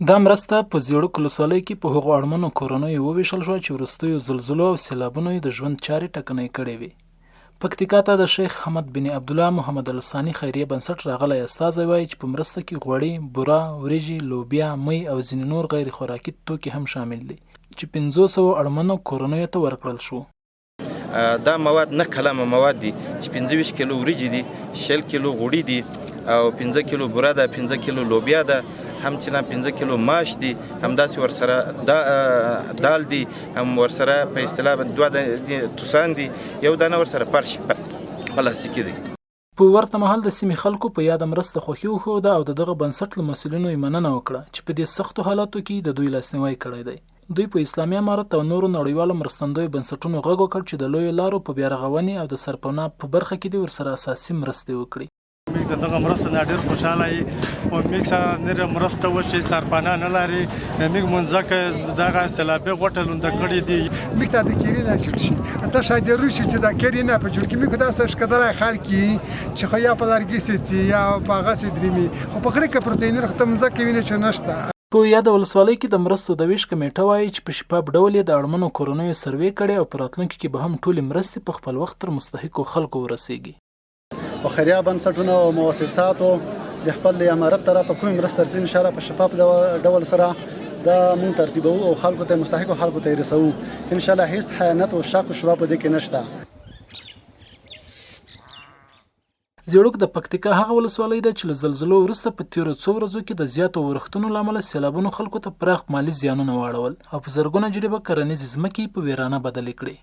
دا مرسته په زیړوک ولسوالۍ کې په هغو اړمنو کورنیو وویشل شوه چې وروستیو زلزلو او سیلابونو یې د ژوند چارې ټکنۍ کړې وې. پکتیکا ته د شیخ حمد بن عبدالله محمد الثاني خیریه بنسټ راغلی استازی وایي چې په مرسته کې غوړي، بوره، وریجې، لوبیا، مۍ او ځینې نور غیر خوراکي توکي هم شامل دي چې 500 اړمنو کورنیو ته ورکړل شو. دا مواد نه کلمه مواد دي چې 25 کیلو وریجې دي، 20 کیلو غوړي دي او 15 کیلو بوره ده، 15 کیلو لوبیا ده، همچنان 15 کیلو ماش دي، همداسې ورسره دا دال دي، هم ورسره په اصطلاح دوه توسان دي، یو دانه ورسره فرش پلاستیکي دی. په ورته مهال د سیمې خلکو په یاده مرسته خوښي وښوده او د دغه بنسټ له مسؤلینو یې مننه وکړه چې په دې سختو حالاتو کې د دوی لاسنیوی کړی دی. دوی په اسلامي امارت او نورو نړیوالو مرستندویو بنسټونو غږ وکړ چې د لویو لارو په بیارغونې او د سرپناه په برخه کې دې ورسره اساسي مرستې وکړي. موږ د دغه مرستو نه ډېر خوشحاله یو او موږ سره نوره مرسته وشي، سرپناه نه لري، موږ مونځکه دغه سیلابي غوټه لونده کړې دي. موږ ته د کیري نه جوړ شي ته شاید روشي چې دا کیري نه په جوړ کې موږ دا څه شکدلای خلک چې خو یا په لرګي سي یا په هغه سي درېمي خو په غره کې پرته نور ختم ځکه ویني چې نشته. په یاده ولسوالۍ کې د مرستو د وېش کمېټه وايي چې په شفاف ډول یې د اړمنو کورنیو سروې کړې او په راتلونکي کې به هم ټولې مرستې په خپل وخت تر مستحقو خلکو ورسېږي. او خیریه بنسټونو او موسساتو د خپل امارت طرفه کومې مرستې رسي ان شاء الله په شفاف ډول سره دا مونږ ترتیبوو او خلکو ته مستحقو خلکو ته یې رسوو. ان شاء الله هیڅ خیانت او شک او شبهه په دې کې نشته. زیړوک د پکتیکا هغه ولسوالۍ ده چې له زلزلو وروسته په تېرو څو ورځو کې د زیاتو ورښتونو له امله سېلابونو خلکو ته پراخ مالي زیانونه واړول او په زرګونه جریبه کرنیزې ځمکې یې په ویرانه بدلې کړې.